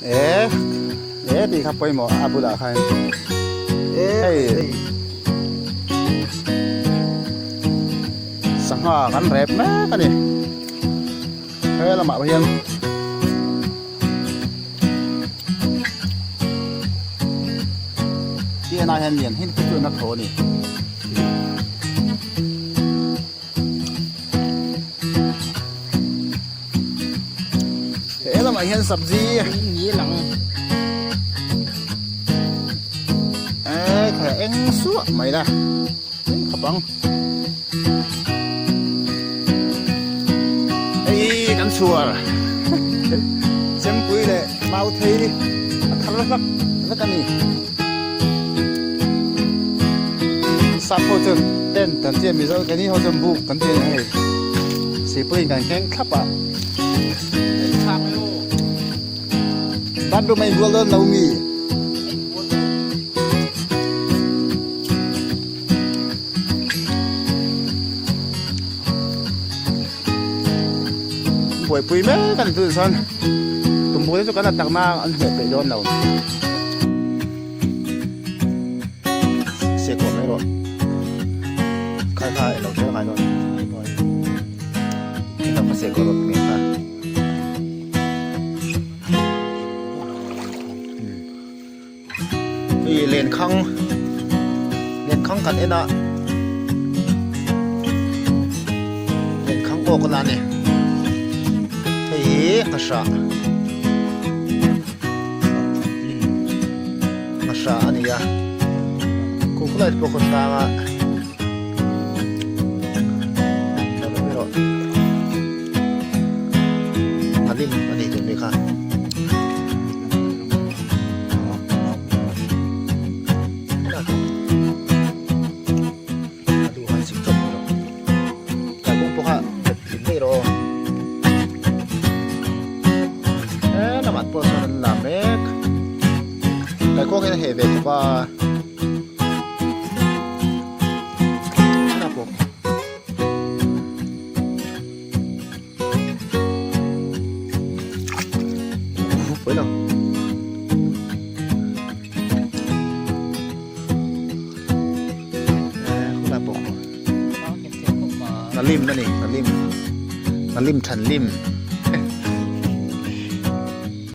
E e tih kha pawimawh a bulah khan hei sangha kan rep mek a ni he lamah hian tih enah hian lian hi chu na tho a ni. He lamah hian sabzi e kha eng suah mai la eng khawp ang hei kan chhuar chempui leh mau thei a thar hlak vek a ni. Sap ho chuan tent an tia Mizo keini ho chuan buk kan ti a ni hei sipui in kan keng thlap a bathroom a inbual dawn lo mi buaipui mek a ni tunah chuan tumbu te chu kan la takna an hmeh peih dawn lo. Se kawh mai rawh khai kha ilo zel ngai dawn ilo kha se kawh rawh nge kha hei lenkhang lenkhang kan en a lenkhang awk a la a ni hei hi a hrah. Hmasa a ni a kuk light pawh ka hrang a a lim a ni tur nih kha. A duh han sik chawp mai rawh. Kai kawng pawh kha bet hlim daih rawh aw. He lamah pawh sawn an la mek. Kai kawng hian a heh ve khawp a. Pawh. Pui lo. Nalim a ni nalim nalim than lim.